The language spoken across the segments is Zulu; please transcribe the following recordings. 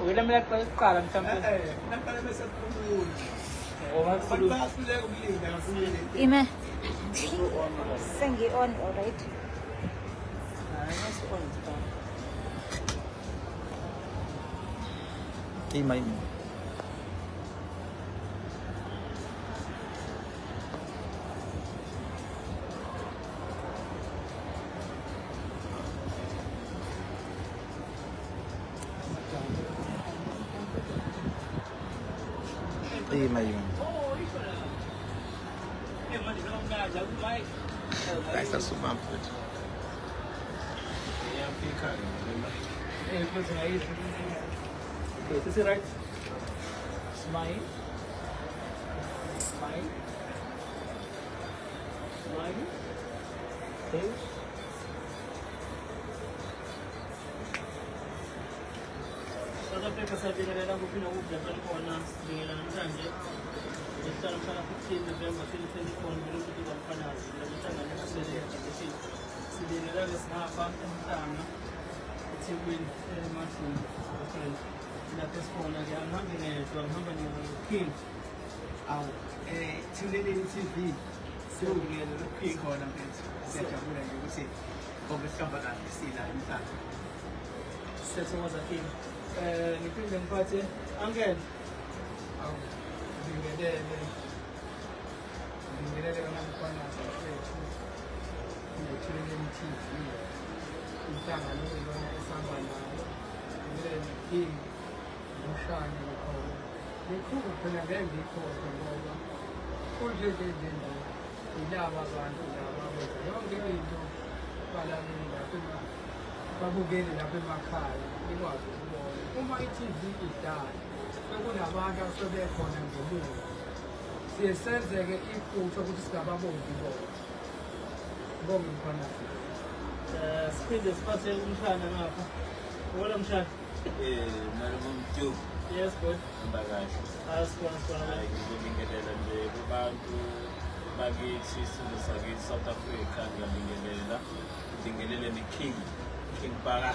Uyela kuqala mhlawumbe. Naqala bese kukhuluma. Ngoba Abantu bayahluleka ukulinda kakhulu. Ime. Sengi-on already. Ima ima. Ima ima. Guys, that's so bad. Okay, this is right. Smile. Smile. Smile. Okay. South Africa sabingelela kuphi nokuphi lapha nikhona, sibingelela namhlanje lesihlanu mhlaka 15 November 2024 ngilokhu kwamfanazi lomhlangano esele education. Sibingelela singapha emhlanga eThekwini eMashini restaurant lapho esikhona-ke. Angihambi ngedwa, ngihamba no-King. Awu, Thuleleni TV. Siyobingelela King. Sikhona mfethu. Siyajabula nje ukuthi konke sihamba kahle sila emhlaba. Siyathokoza King. Ngiphinde ngiphathe Uncle. Awu, ngibingelele. Ngibingelele kaMkhwanazi mfethu. NeThuleleni TV. Inhlangano iyona esihamba nayo. Ngibingelele noKing. Nomshana ngikhona. Likhulu phela ngeke ngikhohlwe ngoba kunje nje nje nje yilaba bantu laba abenza yonke into balaleli lapha babukeli lapha emakhaya nikwazi ukubona. Uma i-TV idala sekunabantu asebekhona ngemuva, siye senzeke iphutha ukuthi singababongi bona. Ngibonge Mkhwanazi. Siphinde siphathe umshana ngapha. Ubona mshana? Malume Mtu. Yes, boy. Hamba kahle. Asikhona sikhona. Hayi, ngibingelela nje kubantu bakithi, isizwe sakithi South Africa, ngiyabingelela. Ngibingelele ne-King, King Bhaka.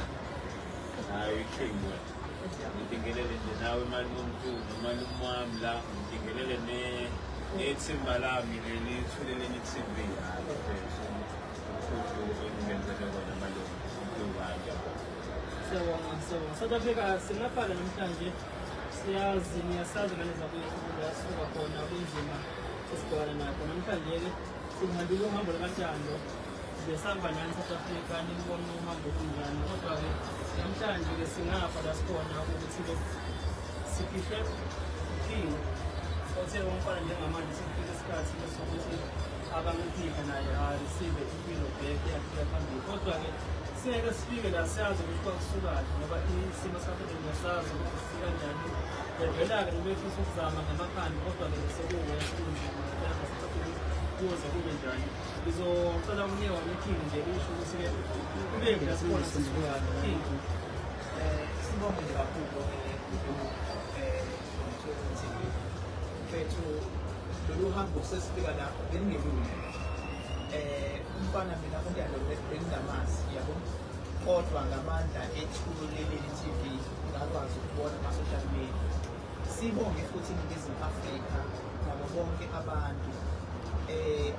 Hayi King wena. Ngibingelele nje nawe malume Mtu nomalume wami la, ngibingelele nethimba lami leli Thuleleni TV. Hayi mfethu, mkhulu engingenzele kona malume Mtu, hayi ngiyabonga. Siyabonga, siyabonga. South Africa singaphala namhlanje. Siyazi niyasazi ngane zakwethu la sisuka khona kunzima esibhekana nakho. Namhlanje-ke sihambile uhambo lukaNtando. Besihamba nani South Africa nibone uhambo kunjani. Kodwa-ke namhlanje-ke singapha la sikhona ukuthi-ke sifihle King othe umfana njengamanje sekufika isikhathi sokuthi akamphika naye a-receive impilo back yakhe phambili. Kodwa-ke singeke sifike la siyazi ukuthi kwakusukaphi ngoba isimo sikaPhilip sazi ukuthi sikanjani. Bevela-ke nobefisa ukuzama ngamakhanda kodwa-ke sekuwes kunzima kuze kube njani. Ngizocela umnye wami King nje isho ukuthi-ke kube la sikhona sisukaphi King. Sibonge nje kakhulu Thuleleni TV. Mfethu, lolu hambo sesifika la belingelula. Umfana mina uNtando bengingamazi yabo, kodwa ngamandla eThuleleni TV ngakwazi ukubona ama-social media. Sibonge futhi iNingizimu Afrika nabo bonke abantu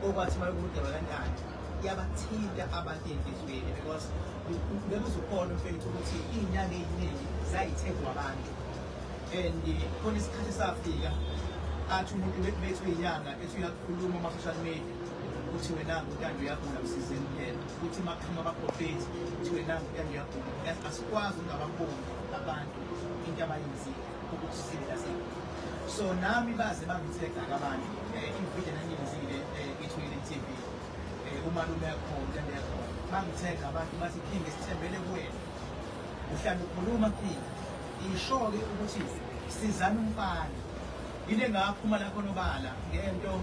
okwathi uma bekudaba kaNtando yabathinta abantu ey'nhliziyweni because bekuzokhona mfethu ukuthi iy'nyanga ey'ningi zayithengwa abantu and khona isikhathi safika athi umuntu bethu inyanga ethi uyakhuluma ama-social media uthi wena uNtando uyagula msizeni kuphela, uthi makuphuma abaprofethi uthi wena uNtando uyagula. Asikwazi ukungababongi abantu into abayenzile ukuthi sibe la sikhona. So nami baze bangithega abantu ividiyo nangiyenzile iThuleleni TV, umalume yakhona uNtando yakhona, bangithenga abantu bathi King sithembele kuwena, uhlala ukhuluma King, isho-ke ukuthi sizana umfana. Yile ngaphuma lapho nobala ngento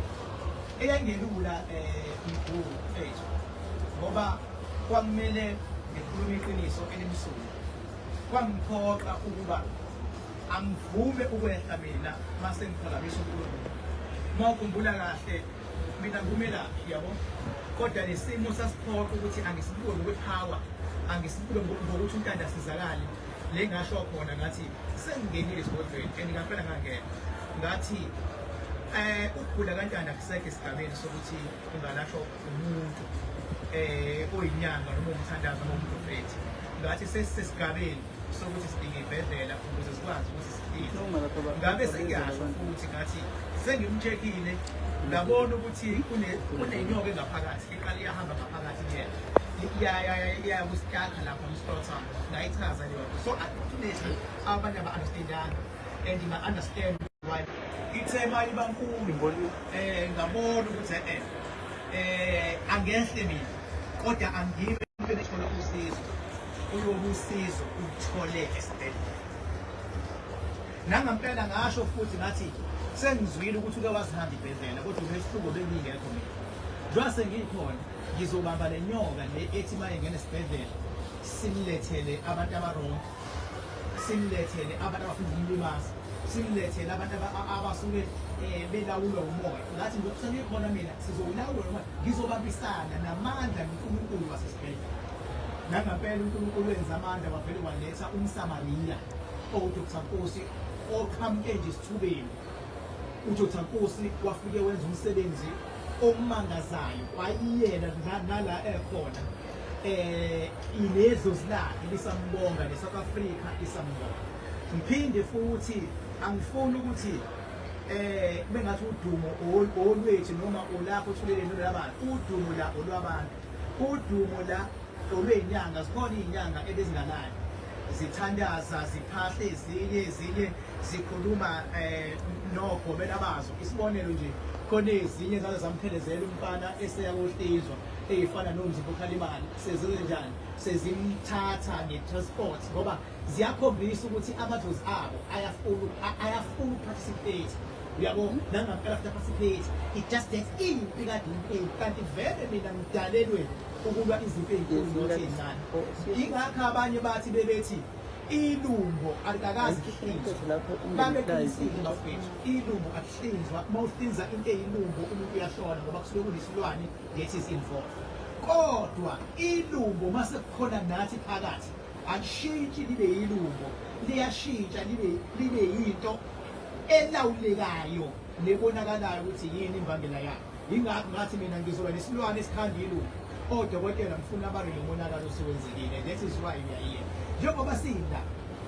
eyayingelula mkhulu mfethu, ngoba kwakumele ngikhulume iqiniso elimsulwa. Kwangiphoqa ukuba angivume ukwehla mina mase ngiphakamisa uNkulunkulu. Uma ukhumbula kahle mina ngumelaphi yabo, kodwa lesimo sasiphoqa ukuthi angisibuke ngokwepower, angisibuke ngokuthi uNtando asizakale. Le ngasho khona ngathi sengingenile esigodlweni and ngampela ngangena ngathi ukugula kaNtando akusekho esigabeni sokuthi ungalashwa umuntu oyinyanga noma umthandazo noma umprofethi. Ngathi sesisesigabeni sokuthi sidinga ibhedlela ukuze sikwazi ukuthi siphile. Ngabe sengiyasho futhi ngathi sengimcheckile ngabona ukuthi kunenyoka engaphakathi iqale iyahamba ngaphakathi kuyena iya kustakha lapha umstrotha ngayichaza leyo nto. So unfortunately abanye aba-understandanga and nga-understand why ithe uma iba nkulu ngabona ukuthi angehle mina kodwa angime ngithola usizo ulobu usizo uthole esibhedlela. Nangampela ngasho futhi ngathi sengizwile ukuthi uke wasihamba ibhedlela kodwa umehluko bengingekho mina. Njengoba sengikhona ngizobamba le nyoka le ethi uma ingena esibhedlela simlethele abantu aba-wrong, simlethele abantu abafuna ukumlimaza, simlethele abantu abasuke belawulwa umoya. Ngathi njengoba sengikhona mina sizowulawula umoya, ngizobambisana namandla noNkulunkulu wasesibhedlela. Nangampela uNkulunkulu wenza amandla wavele waletha umSamariya owuDr Nkosi oqhamuke nje esithubeni. UDr Nkosi wafike wenza umsebenzi omangazayo kwayena nala ekhona inedlozi lakhe lisambonga ne-South Africa isambonga. Ngiphinde futhi angifuni ukuthi bengathi udumo olwethu noma olakho othuleleni lwabantu, udumo la olwabantu, udumo la olweyinyanga. Zikhona iy'nyanga ebezingalali zithandaza ziphahle ezinye zikhuluma nogobela bazo. Isibonelo nje khona ezinye zaze zamphelezela umfana eseya kohlinzwa ey'fana nomzimba okhalimali sezenzenjani sezimthatha nge-transport ngoba ziyakhombisa ukuthi amadlozi abo ayafuna uku-participate. Uyabo, nangampela futhi participate. It just that impi kade inkulu kanti vele mina ngidalelwe ukulwa izimpi ey'nkulu not ey'ncane. Ingakho abanye bathi bebethi ilumbo alikakaze lihlinzwe. Babeqinisile bafethu, ilumbo alihlinzwa. Uma uhlinza into eyilumbo umuntu uyashona ngoba kusuke kunesilwane that is involved. Kodwa ilumbo mase kukhona nathi phakathi alishintshi libe yilumbo, liyashintsha libe yinto elawulekayo nebonakalayo ukuthi yini imbangela yayo. Yingakho ngathi mina ngizoba nesilwane esikhanda ilumbo. Odokotela ngifuna balwe lo monakalo osuwenzekile. That is why we are here. Njengoba sila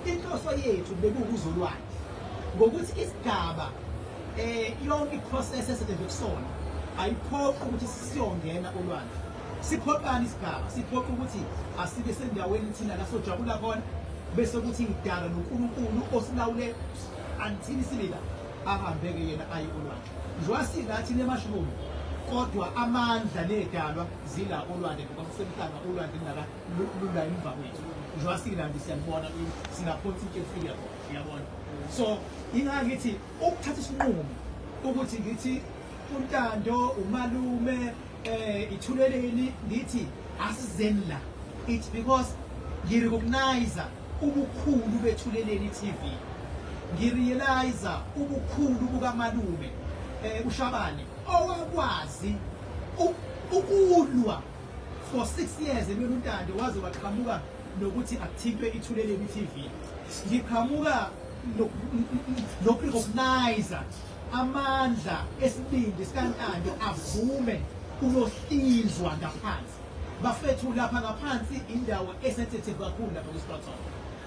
inhloso yethu bekuwukuzolwandle ngokuthi isigaba yonke i-process esetshenziswe kusona ayiphoqi ukuthi siyongena olwandle. Siphoqani isigaba, siphoqa ukuthi asibe sendaweni thina la sojabula khona bese kuthi idala noNkulunkulu osilawule until sibe la ahambe-ke yena aye olwandle. Njengoba sila thina e-mushroom kodwa amandla nedalwa zila olwandle ngoba kusemhlanga olwandle lula emva kwethu. Njengoba sila nje siyalibona singaphonsa itshe lifike khona, uyabona. So ingakho ngithi ukuthatha isinqumo ukuthi ngithi uNtando umalume ithuleleni ngithi asizeni la, it's because ngi-recognize ubukhulu bethuleleni TV, ngi-realize ubukhulu bukamalume uShabane owakwazi ukulwa for 6 years emele uNtando waze waqhamuka nokuthi akuthintwe ithuleleni TV. Ngiqhamuka noku-recognize amandla esibindi sikaNtando avume uyohlinzwa ngaphansi. Bafethu lapha ngaphansi indawo e-sensitive kakhulu lapha kwi-scrotum.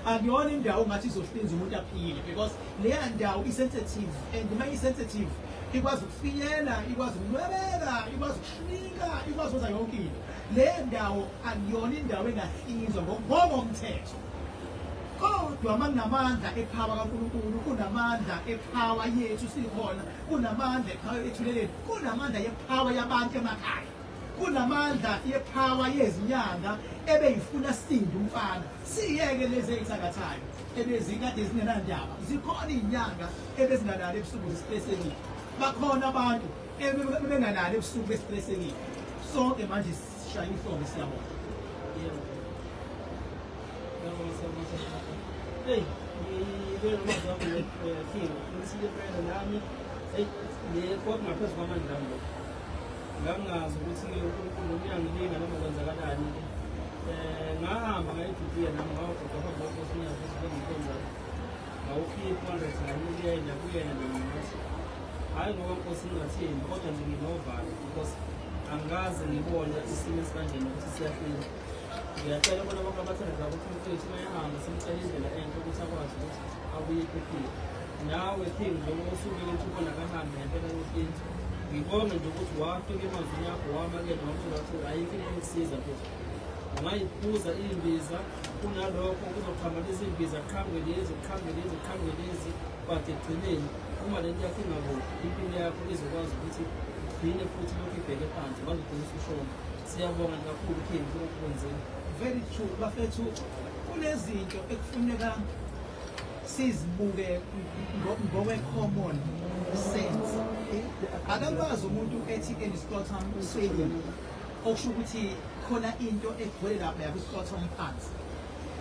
Akuyona indawo ongathi izohlinza umuntu aphile because leya ndawo i-sensitive and uma i-sensitive ikwazi ukufinyela, ikwazi ukunwebeka, ikwazi ukushrinka, ikwazi ukwenza yonke into. Le ndawo akuyona indawo engahlinzwa ngokomthetho. Kodwa uma kunamandla e-power kaNkulunkulu, kunamandla e-power yethu sikhona, kunamandla e-power ethuleleni, kunamandla ye-power yabantu emakhaya, kunamandla ye-power yezinyanga ebeyifuna sinde umfana. Siyeke lezi ey'thakathayo ebezikade zingenandaba. Zikhona iy'nyanga ebezingalali ebusuku zistressekile. Bakhona abantu ebebengalali ebusuku bestressekile. Sonke manje sishaya ihlombe siyabona. Yebo. Yebo, siyabonga. Hey, ngibeke amazwi akho King. Ngisile impela nami. Hey, le kwakungaphezu kwamandla ami lokho. Ngangingazi ukuthi uNkulunkulu uyangilinga noma kwenzakalani. Ngahamba ngayijudiya nami ngawagoqa hamba nkosinyazi bengikhonza ngawukhipha 100 nganikela kuyena nje ngathi hhayi ngoba nkosi ngingathini kodwa nje nginovalo because angikaze ngibone isimo esikanjena ukuthi siyafika. Ngiyacela bona bonke abathandaza ukuthi umfethu uma ehamba simcele indlela enhle ukuthi akwazi ukuthi abuye ephephile. Nawe King njengoba usubeke ukuthi ubona kahambe ngempela yohlinzo, ngibonge nje ukuthi wafika emazwini akho wamakela wamtshela ukuthi ayikho into ekusiza mfethu. Ungayiphuza iy'mbiza kunalokho kuzoqhamuka lezi mbiza kuqhamuke lezi kuqhamuke lezi kuqhamuke lezi but ekugcineni uma le nto yakho ingabophi impilo yakho izokwazi ukuthi igcine futhi lokhu ibheke phansi bazogcina usushona. Siyabonga nje kakhulu King kulokhu kwenzile. Very true bafethu, kunezinto ekufuneka sizibuke ngokwe-common sense. Akakwazi umuntu ethi ene-scrotum swelling, okusho ukuthi khona into egcwele lapha yakwi-scrotum phansi,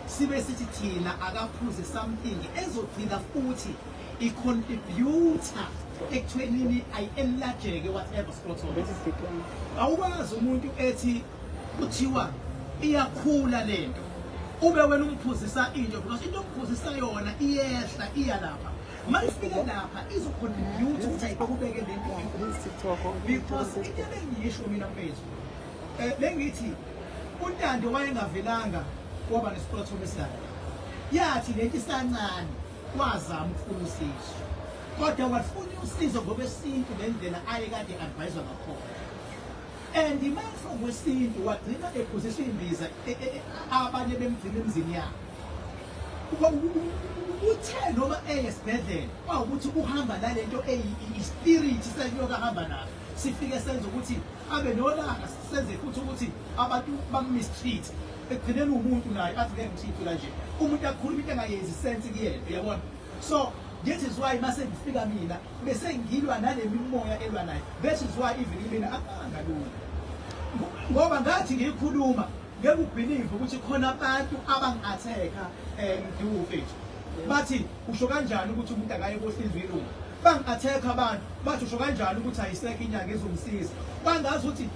sibe sithi thina akaphuze something ezogcina futhi i-contribute-a ekuthwenini ayi-enlarge-ke whatever scrotum. Awukwazi umuntu ethi kuthiwa iyakhula lento ube wena umphuzisa into, because into omphuzisa yona iyehla iya lapha, mayifike lapha izo-contribute ukuthi ayikubeke lento inkulu. Because into ebengiyisho mina mfethu, bengithi uNtando wayengavelanga waba ne-scrotum esingaka, yathi lento isancane wazama ukufuna usizo, kodwa wafuna usizo ngokwesintu ngendlela ayekade adviswa ngakhona. And manje ngokwesintu wagcina ephuziswa imbiza, abanye bemgcina emzini yabo. Uthe noma eye esibhedlela kwawukuthi uhamba nalento eyi-spirit senyoka ahamba naso, sifike senze ukuthi abe nolaka, senze futhi ukuthi abantu bam-mistreat. Ekugcineni umuntu naye athi ngeke ngithintwe kanje, umuntu akhuluma into engayenzi sense kuyena, uyabona? So that is why mase ngifika mina bese ngilwa nale mimoya elwa naye. That is why even mina akangalula, ngoba ngathi ngiyikhuluma ngeke u-believe ukuthi khona abantu abangi-attack-a mfethu, bathi usho kanjani ukuthi umuntu akaye kohlinzwa ilungu. Bangi-attack-a abantu bathi usho kanjani ukuthi ayisekho inyanga ezomsiza. Bangazi ukuthi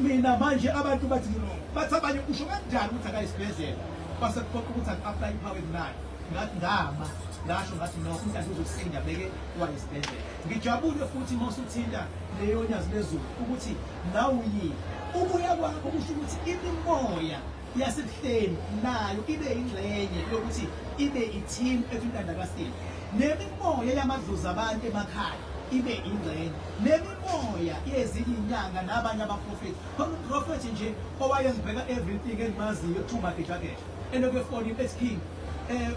mina manje abantu bathi bathi abanye usho kanjani ukuthi akaye esibhedlela. Kwase kuphoqa ukuthi aku-apply i-power enginayo. Ngathi ngama ngasho ngathi no, umntana uzosinda beke waye esibhedlela. Ngijabule futhi uma usuthinta leyo nyazi lezulu ukuthi nawe uyile ubuya kwakho, kusho ukuthi imimoya yasebuhleni nayo ibe ingxenye yokuthi ibe i-team ethi uNtando akasinde, nemimoya yamadlozi abantu emakhaya ibe ingxenye, nemimoya yezinye iy'nyanga nabanye abaprofethi. Khona umprofethi nje owayengibheka everything engimaziyo kuthiwa uMagejageja, elokhu efonini ethi, "King,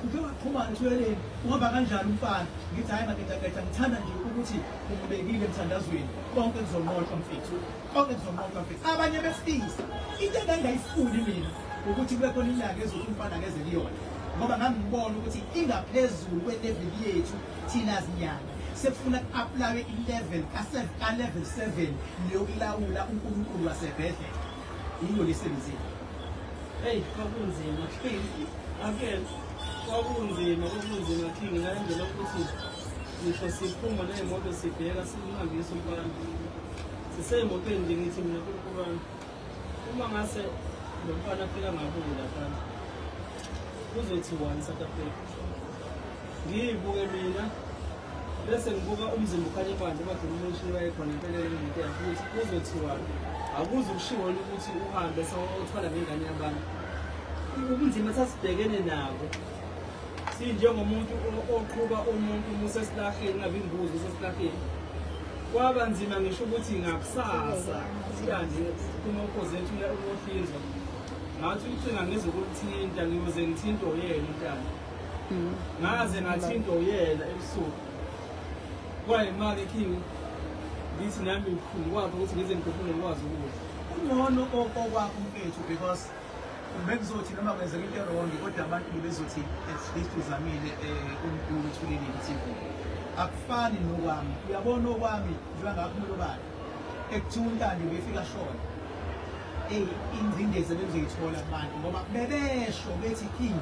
uke waxhumana ethweleni, uhamba kanjani umfana?" Ngithi, "Hhayi Magejageja, ngithanda nje ukuthi umbekile emthandazweni, konke kuzonqotshwa mfethu, konke kuzonqotshwa mfethu." Abanye befisa into engangayifuni mina ukuthi kube khona inyanga ezothi umfana ngeze kuyona, ngoba ngangibona ukuthi ingaphezulu kwe-level yethu thina zinyanga, sekufuna ku-apply-we i-level ka-level 7 leyokulawula uNkulunkulu wasebhedlela, yiyo lesebenzile. Hey, kwakunzima King. Again, kwakunzima, kwakunzima King ngale ndlela yokuthi ngisho siphuma ney'moto sibheka simhambise umfana. Sisey'motweni nje ngithi mina kuNkulunkulu wami, uma ngase lo mfana afika ngabuyi laphana, kuzothiwani South Africa? Ngiyibuke mina bese ngibuka umzimba ukhanye phandle badomination wayekhona empeleni ngento yakhe ukuthi kuzothiwani, akuze kushiwona ukuthi uhambe sewuthwala ngengane yabantu. Ubunzima sasibhekene nabo sinjengomuntu oqhuba umuntu uma usesilaheni, ngabe imbuzi usesilaheni. Kwaba nzima ngisho ukuthi ngakusasa sikanje uma ukhozi ethu uyohlinzwa, ngathi ucinga ngizokulithinta, ngiyoze ngithinte uyena uNtando. Ngaze ngathinta uyena ebusuku kwayimali King, ngithi nami ngikwazi ukuthi ngize ngiphefumule ngikwazi ukudla. Kungcono okwakho mfethu, because bekuzothi noma kwenzeka into e-wrong kodwa abantu bezothi at least uzamile umntu uthulile i-TV. Akufani nokwami, uyabona okwami njengoba ngakhuluma obala ekuthiwa uNtando befika shona, eyi ingcindezi ebengizoyithola kubantu, ngoba bebesho bethi, "King,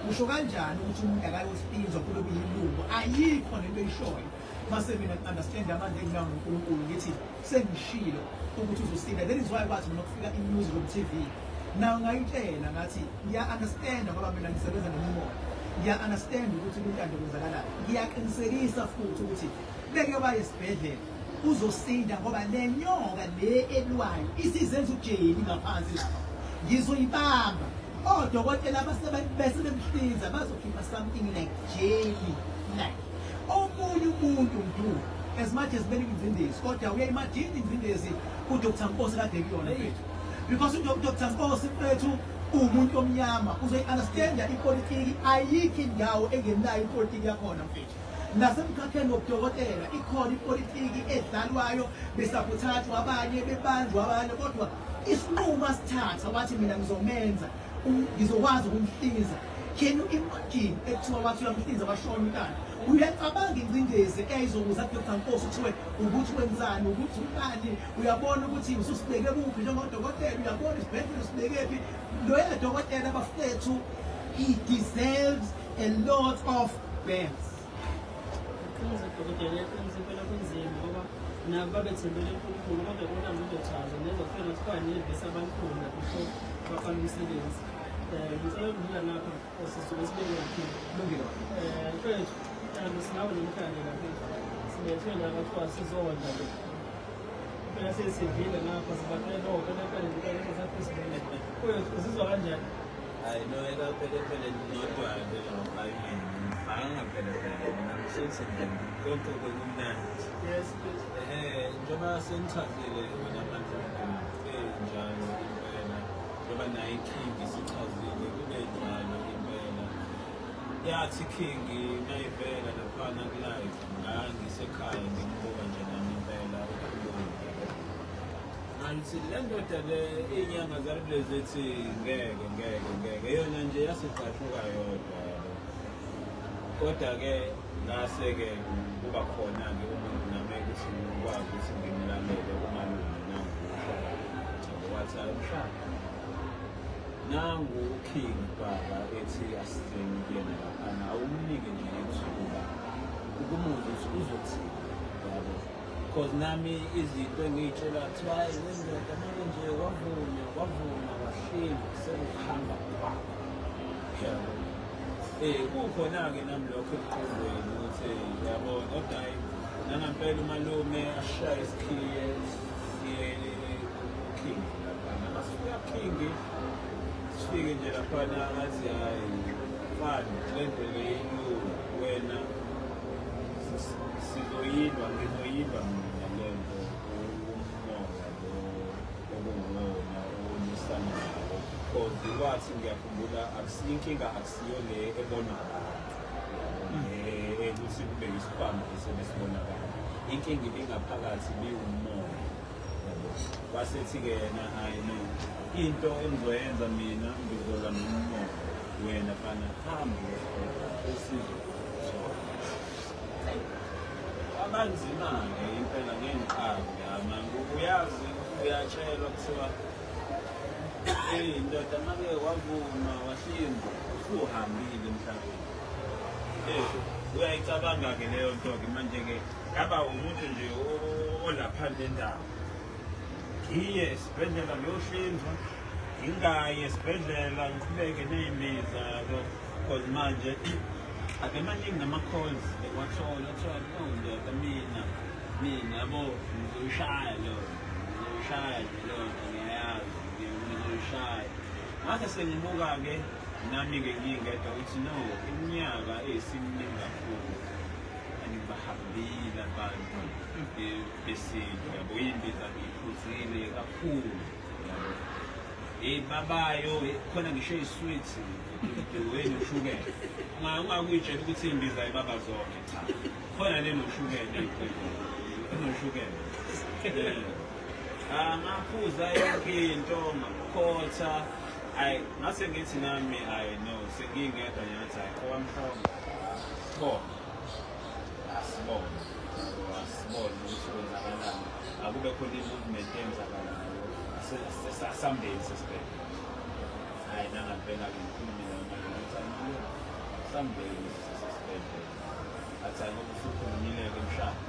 usho kanjani ukuthi umuntu akayohlinzwa kube kuyilungu? Ayikho nento eyishoyo." Mase mina understand amandla enginawo noNkulunkulu, ngithi sengishilo ukuthi uzosinda. That is why kwathi noma kufika i-news from TV Nayo ngayitshela ngathi ngiya-understanda ngoba mina ngisebenza nemimoya, ngiya-understand ukuthi uNtando kwenzakalani. Ngiyaqinisekisa futhi ukuthi beke baye esibhedlela uzosinda ngoba le nyoka le elwayo isizenza ujeli ngaphansi lapha, ngizoyibamba. Odokotela bese bemhlinza bazokhipha something like jelly like omunye umuntu mdu. As much as benika ingcindezi, kodwa uya-imagine ingcindezi uDr Nkosi kade kuyona mfethu, because uDr Nkosi mfethu uwumuntu omnyama, uzoyi-understanda ipolitiki. Ayikho indawo engenayo ipolitiki yakhona mfethu. Nasemkhakheni wobudokotela ikhona ipolitiki edlalwayo, besabuthathwa abanye, bebanjwa abanye, kodwa isinqumo asithatha wathi mina ngizomenza, ngizokwazi ukumhlinza. Can you imagine ekuthiwa wathi uyamhlinza washona uNtando? Uyacabanga ingcindezi eyayizokuza kuDr Nkosi kuthiwe ukuthi wenzani, ukuthi ubani, uyabona ukuthi ususibeke kuphi njengodokotela, uyabona isibhedlela usibekephi. Loya dokotela bafethu, he deserves a lot of bells. Iqiniso dokotela, iqiniso impela kunzima ngoba nabo babethembele uNkulunkulu, kodwa uNtando uzochaza nezofela kuthiwa nevesi abalifunda before baqala umsebenzi. Ngicela ukudlula ngapha sisuke sibeke kakhulu. Kulungile. Mfethu, Ntando sinawe namhlanje lapha. Sibethwe la kwathiwa sizodla le. Phela sesidlile ngapha sibaqele phela phela nje sathi sidlile. Mfethu uzizwa kanjani? Hayi no, ekapelepele nodwa-ke lo, I mean, angapelepele mina ngisuthi nje konke kwekumnandi. Yes, mfethu. Njengoba senichazile wena Mandla, njalo impela, njengoba naye iKing isichazile kube njalo impela. Yathi King nayivela laphana ku-live, ngangisekhaya ngimbuka nje nami impela ukhuluma. Ngathi le ndoda le, iy'nyanga zalulezi ethi ngeke ngeke ngeke, yona nje yasiqashuka yodwa yabo. Kodwa-ke ngase-ke kuba khona-ke umuntu nami ukuthi ngikwazi ukuthi ngimlalele, umalume nangu uShaka. Wathi hayi uShaka, nangu uKing baba ethi asizeni kuyena laphana, awumnike nje ithuba ukumuzwa ukuthi uzothini yabo. Because nami izinto engiy'tshela kuthiwa hayi wendoda manje nje wavunywa wavuma wahlinzwa sekuhamba kwakho yabo. Kukhona-ke nami lokho emqondweni ukuthi yabo, kodwa hhayi nangampela umalume ashaye isikhiye siye kuKing laphana. Masifika King sifike nje laphana ngathi hhayi mfana, le nto le ilula wena, sizoyilwa, ngizoyilwa mina le nto, umoya lo okuwuwona olwisana nawo. Because wathi ngiyakhumbula akusiyo inkinga, akusiyo le ebonwa abantu ukuthi kube isibhamu esebesibonakala, inkinga ibingaphakathi, ibiwumoya yabo. Wasethi-ke yena hayi no, into engizoyenza mina ngizolwa nomoya, wena fana hambe uyesibhedlela usizo uzothola. Abanzima-ke impela ngengiqambe amanga, uyazi uyatshelwa kuthiwa eyi ndoda make wavuma wahlinzwa usuhambile emhlabeni. Uyayicabanga-ke leyo nto-ke manje-ke, ngaba umuntu nje olapha nendawo, ngiye esibhedlela ngiyohlinzwa, ngingayi esibhedlela ngiqhubeke ney'mbiza yabo, because manje ake maningi nama-calls engiwathola kuthiwa no ndoda mina mina yabo ngizoyishaya leyo nto, ngizoyishaya nje leyo nto, ngiyayazi ngizoyishaya. Ngase sengibuka-ke nami-ke ngingedwa ukuthi no, iminyaka eyisiminingi kakhulu andibahambile abantu besintu yabo, iy'mbiza ngiyiphuzile kakhulu yabo, babayo khona ngisho ey'sweet wenoshukela, ungakuyitshela ukuthi iy'mbiza ibaba zonke, cha, khona nenoshukela enoshukela. Ngaphuza yonke into ngakhotha, ayi ngase ngithi nami ayi no, sengingedwa nje, ngathi hayi owamhlongo sibone, asibone asibone ukuthi kwenzakalani, akube khona i-movement eyenzakalayo, asambeni sesibhedlela. Hhayi nangampela-ke ngikhulume naye umalume ukuthi hayi malume sambeni sesibhedlela. Athi hayi ngoba usukhulumile-ke mshana,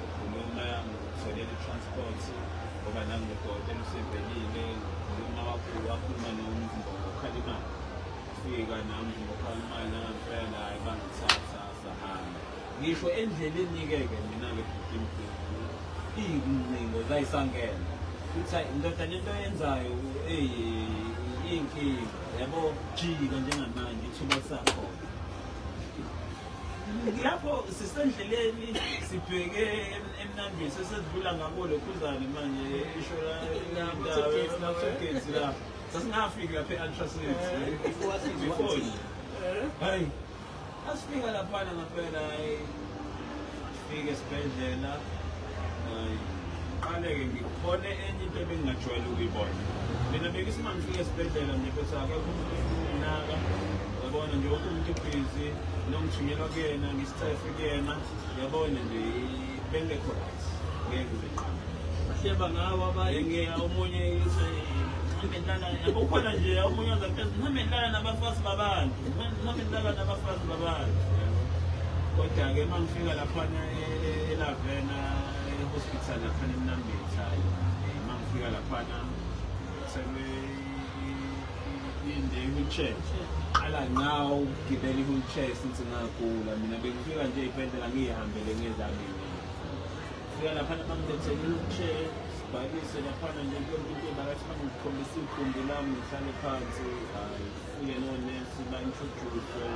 ukhuluma ngikutholela i-transport. Ngoba nangudokotela usevelile noma wakhuluma nomzimba ngokhalimali. Fika nami ngokhalimali nangempela hayi bangithatha sahamba. Ngisho endleleni-ke ke mina-ke iy'ngcingo zayisangena. Futhi hayi ndoda lento oyenzayo iyinkinga yabo jika njengamanje ithuba lisakhona. Lapho sisendleleni sibheke emnambeni sesedlula ngabo lokhuzane manje isho la la sasingafiki lapha e-Ultra City hayi asifika laphana ngampela hayi sifike esibhedlela hayi qale-ke ngibone enye into ebengingajwayele ukuyibona. Mina bengisi uma ngifika esibhedlela nje bese akekho umuntu ofunaka yabona nje wonke umuntu ubhizi nongithunyelwa kuyena ngisitefe kuyena yabona nje bengekho right ngeke ngize Bahleba ngawo abanye. Omunye ngihambe yabo khona nje omunye wazaphezulu ngihambe ngilala nabafazi babantu ngihambe ngilala nabafazi babantu. Kodwa-ke uma ngifika laphana eLavena e-hospital laphana eMnambithi hayi uma ngifika laphana ngithelwe inde i-wheelchair. Qala ngawo ukugibela i-wheelchair since ngagula mina bengifika nje ey'bhedlela ngiyihambele ngezami mina. Fika laphana bangilethele i-wheelchair sibhalise laphana nje yonke into bakathi bangikhombisa igumbi lami ngihlale phansi hayi fike nonesi ba-introduce.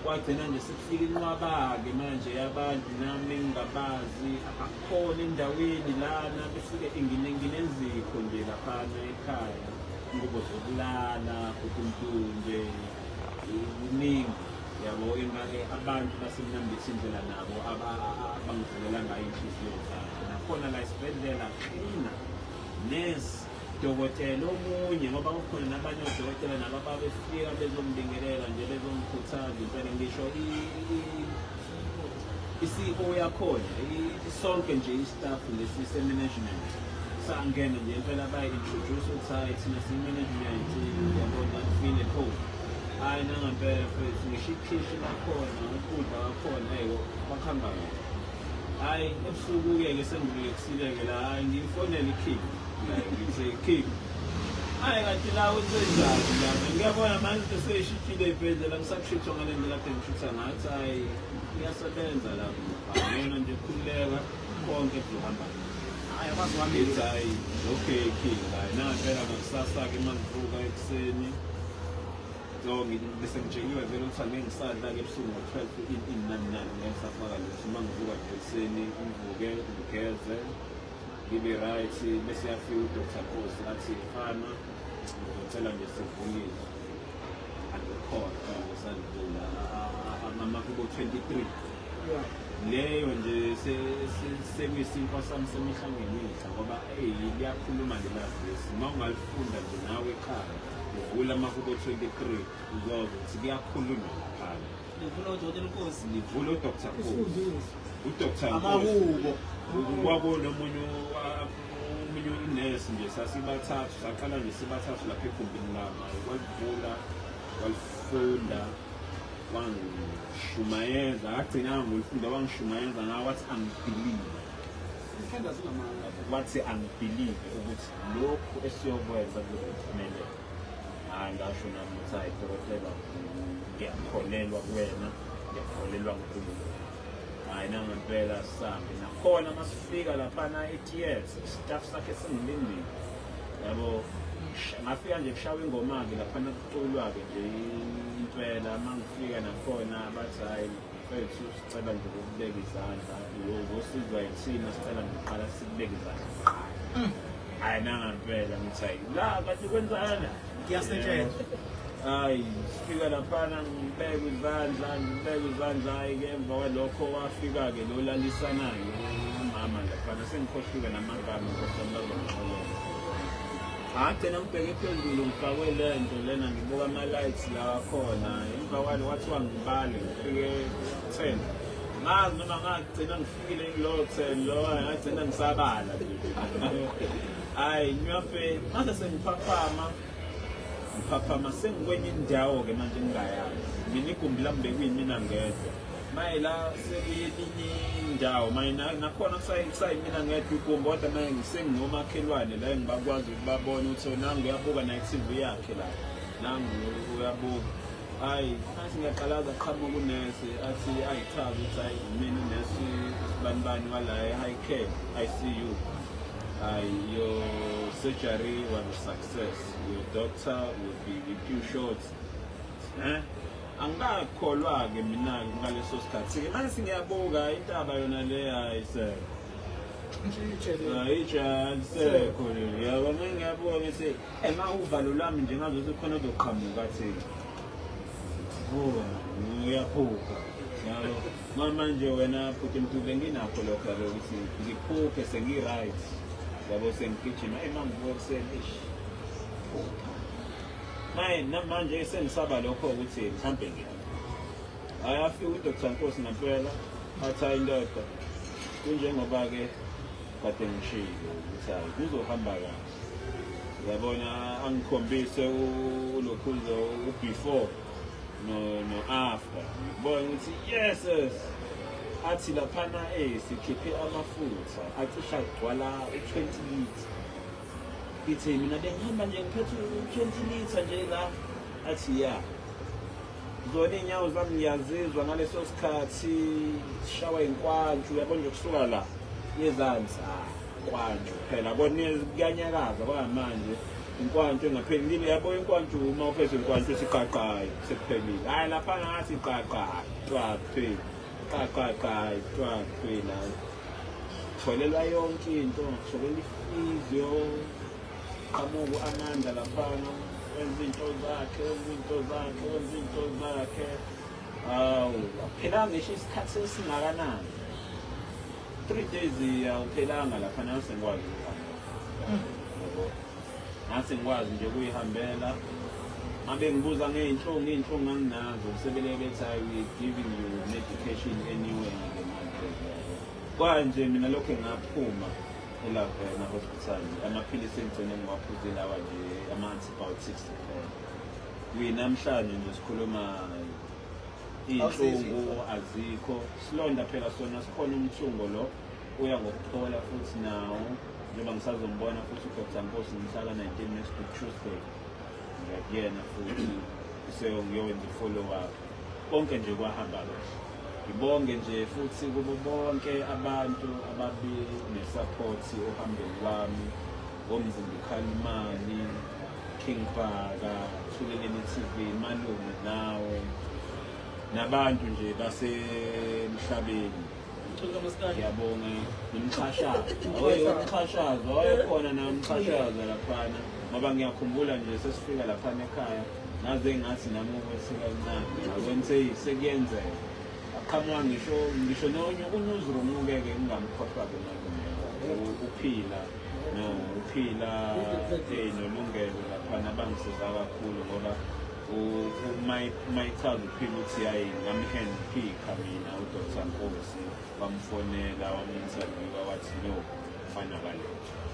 Kwagcina nje sekufika inqwaba-ke manje yabantu nami engingabazi abakhona endaweni lana befike nginenzipho nje laphana ekhaya ingubo zokulala umuntu nje kuningi yabo abantu basemnambithi indlela nabo abangivulela ngayo inhliziyo zabo. Nakhona la esibhedlela cleaner nurse dokotela omunye ngoba kukhona nabanye odokotela nabo ababefika bezongibingelela nje bezongikhuthaza impela ngisho i-CEO yakhona sonke nje i-staff lesi se-management sangena nje impela bayi-introduce ukuthi hayi thina siyi-management yabona file pho hayi nangampela mfethu ngisho ikhishi lakhona ukudla kwakhona eyi kwakuhamba kahle. Hhayi ebusuku-ke ke sengirelaxile-ke la hayi ngiyifonele i-king ngithi king hayi kanti la wenzenjani lana ngiyabona manje into seyishintshile ey'bhedlela ngisakushithwa ngale ndlela kade ngishutha ngathi hhayi kuyasebenza lapho yona nje khululeka konke kuzohamba Hayi akwazi uhambile. ngithi hhayi okay king hhayi nangempela ngakusasa-ke uma ngivuka ekuseni so bese ngitsheliwe vele ukuthi angeke ngisadla-ke ebusuku ngo-12 ini nani nani ngeke ngisafaka lutho uma ngivuka nje ekuseni ngivuke ngigeze ngibe right bese yafika uDr Nkosi athi fana ngizocela nje sivulile angikhohlwa ngisalivula amakubo 23 leyo nje sekuyisinkwa sami semihla ngemihla ngoba eyi liyakhuluma lela vesi uma ungalifunda nje nawe ekhaya uvula amahubo 23 uzozwa ukuthi kuyakhulunywa laphana. Livula udokotela Nkosi. Livula uDr Nkosi. uDr Nkosi. Amahubo. Kwabo nomunye omunye unesi nje sasibathathu saqala nje sibathathu lapha egumbini lami walivula walifunda wangishumayeza agcina ngolifunda wangishumayeza ngawo wathi angibelieve. Wathi angibelieve ukuthi lokhu esiyokwenza kuzophumelela. Hayi ngasho nami ukuthi hayi dokotela ngiyakholelwa kuwena ngiyakholelwa kuNkulunkulu. Hayi nangempela sambe nakhona masifika laphana e-theatre staff sakhe singilindile yabo ngafika nje kushawa ingoma-ke laphana kuculwa-ke nje impela uma ngifika nakhona bathi hhayi mfethu sicela nje ukubeka izandla uzosizwa yithina sicela nje uqala sikubeke izandla kuqala. Hhayi nangampela ngithi hayi la kanti kwenzakala Kuyasetshenzwa. Hayi sifika laphana ngibeke izandla ngibeke izandla hhayi-ke emva kwalokho wafika-ke lo lalisanayo umama laphana sengikhohliwe namagama nkosi yami bazongixolela. Ngagcina ngibheke phezulu ngifakwe le nto lena ngibuka ama-lights la akhona emva kwalo kwathiwa ngibale ngifike 10 ngazi noma ngagcina ngifikile kulowo 10 lo ngagcina ngisabala nje. Hhayi nyafe mase sengiphaphama ngiphaphama sengikwenye indawo-ke manje engingayazi mina igumbi lami bekuyimina ngedwa Maye la sekuyelinye indawo maye nakhona kusayimina ngedwa igumbi kodwa maye ngisenginomakhelwane la engibakwazi ukuthi babone ukuthi nangu uyabuka naye i-TV yakhe la nangu uyabuka. Hayi mase ngiyaqalaza qhamuka unesi athi ayichaza ukuthi hayi mina unesi bani bani wala e-high care ICU. Your surgery was a success. Your doctor will be with you short. Angakholwa-ke mina-ke ngaleso sikhathi-ke manje singiyabuka intaba yona le ayisekho. Ayitshe alisekho le. Yabo manje ngiyabuka ngithi ema uvalo lwami nje ngazuthi khona ozoqhamuka athi vuka uyaphupha. Yabo manje wena futhi Mtube nginakho lokho ukuthi ngiphuphe sengi-right. Yabo sengigijima ema ngivuka ekuseni eish. Maye namanje sengisaba lokho ukuthi mhlambe ngiya. Hayi afika uDr Nkosi ngempela athi hayi indoda kunjengoba ke kade ngishilo ukuthi hayi kuzohamba kahle. Uyabona angikhombise ulokhuzo u-before no after. Ngibona ukuthi yes yes. Athi laphana sikhiphe amafutha acisha agcwala u-20 litre. Ithi mina bengihamba nje ngiphethe u-20 litre nje la. Athi ya. Zona iy'nyawo zami ngiyazizwa ngaleso sikhathi sishawa inkwantshu uyabona nje kusuka la yezansi nkwantshu phela kona kuyanyakaza kwamanje inkwantshu engaphelile yabo inkwantshu uma uphethe inkwantshu isiqaqayo sekuphelile. Hhayi lapha ngathi iqaqayo twa kuphela qaqaqayo twa kuphela. Tholelwa yonke into tholela ifizyo qamuka amandla laphana wenza into zakhe wenza into zakhe wenza into zakhe. Hawu aphelanga ngisho isikhathi esingakanani 3 days awuphelanga lapha nase ngikwazi ukuhamba. Nase ngikwazi nje ukuyihambela. Ngabe ngibuza ngey'nhlungu iy'nhlungu anginazo sebele bethi hayi we giving you medication anyway ke manje. Kwanje mina lokho ngaphuma eLavena Hospital amaphilisi engigcine ngiwaphuzile lawa nje ama-antibiotics kuphela. Kuyinamhlanje nje sikhuluma iy'nhlungu azikho. Silonda phela sona sikhona umthungo lo uya ngokuphola futhi nawo njengoba ngisazombona futhi uDr Nkosi ngomhla ka-19 next week Tuesday. Ngiyakuyena futhi ngiyowenza i-follow up. Konke nje kwahamba kahle. Ngibonge nje futhi kubo bonke abantu ababi ne-support ohambeni lwami, oMzimba Khalimani, King Bhaka, Thuleleni TV, Malume nawe nabantu nje basemhlabeni. Ngiyabonga nomxhashazo. Umxhashazo wayekhona naye umxhashazo laphana ngoba ngiyakhumbula nje sesifika laphana ekhaya ngaze ngathi nami ukwesika kancane ngabona sekuyenzeka. Aqhamuka ngisho nonye unuzrumuke-ke ngingamkhohlwa-ke malume uphila no uphila nolungelo laphana bangisiza kakhulu ngoba mayichaza uphila uthi hayi ngam-hand pick-a mina uDr Nkosi wamfonela wam-interview-a wathi no mfana kale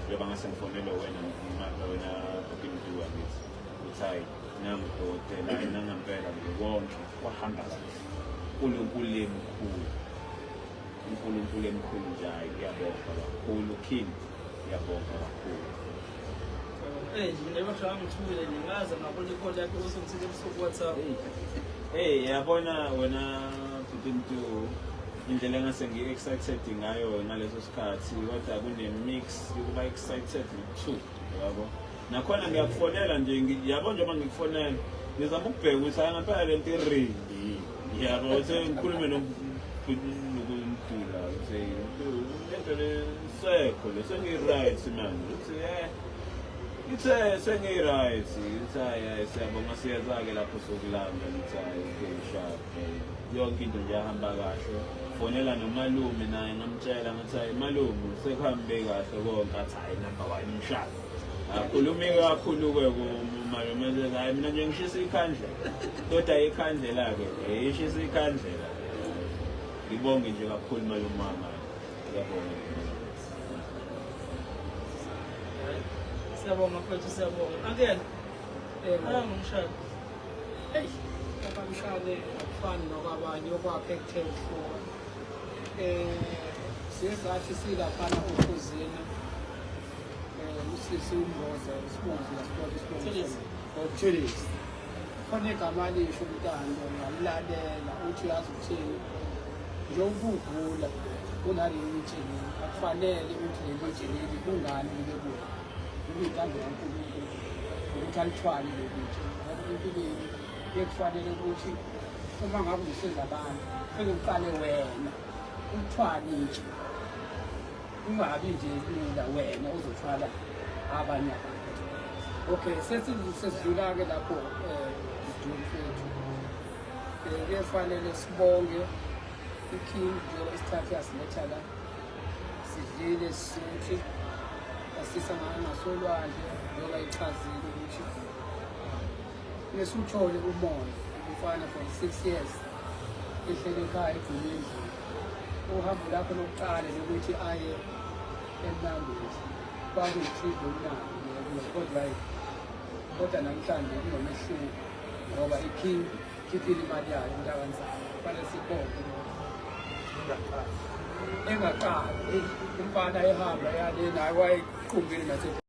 njengoba ngase ngifonele wena wena Mduwa ngithi uthi hayi nangu udokotela hayi nangampela nje konke kwahamba kahle. uNkulunkulu emkhulu uNkulunkulu emkhulu nje hayi ngiyabonga kakhulu King ngiyabonga kakhulu. Mina basho ngithule nje ngaze ngabona ikholi yakho usungithile ebusuku WhatsApp. Hey yabona wena Bhuti Mdu indlela engase ngi-excited ngayo ngaleso sikhathi kodwa kune-mix yokuba excited nokuthuka yabo. Nakhona ngiyakufonela nje yabo njengoba ngikufonela ngizama ukubheka ukuthi hayi ngempela le nto i-real yabo sengikhulume nokuMdula ukuthi lento le sekho le sengi-right manje uthi ithe sengi-right ithi hayi siyabonga siyeza-ke lapho sokulanda ngithi hayi okay sharp yonke into nje yahamba kahle. Fonela nomalume naye ngamtshela ngathi hayi malume sekuhambe kahle konke athi hayi number 1 mshado. Akhulumi kakhulu-ke kumalume hayi mina nje ngishisa ikhandlela kodwa ikhandlela-ke ishisa ikhandlela. Ngibonge nje kakhulu malume wami ngiyabonga. Siyabonga mfowethu siyabonga. Angel. Ngumshado. Hey, baba mshane Akufani nokwabanye, okwakhe kuthe kuhluka. Siye sathi silaphana okhuzini, usisi uMboza isibongo sikaSipoti Buthelezi. isibongo Buthelezi. Khona igama lisho uNtando, ngamlalela uthi uyazi ukuthini, njengoba ugula kunaleli tshe leli, akufanele ukuthi leli tshe leli kungani libe kuwe, kuyintando kaNkulunkulu ukuthi alithwale leli tshe, ngoba empilweni kufanele ukuthi uma ngabe usiza abantu fike uqale wena uthwale itshe, ungabi nje lula wena uzothwala abanye abantu. Okay, sesidlula-ke lapho, Mdu mfethu, kuyefanele sibonge iKing njengoba isithathe yasiletha la, sidlile sisuthi, asisa ngasolwandle njengoba ichazile ukuthi nesiwuthole umoya umfana for 6 years ehlele ekhaya egcine endlini. Uhambo lakho lokuqala lokuthi aye eMnambithi kwakuyi-trip emnandi, kodwa namhlanje kunomehluko ngoba iKing khiphile imali yayo umntakansana. Kufanele sibonge lokho. Engaqali umfana ehamba yale naye wayequmbile nase.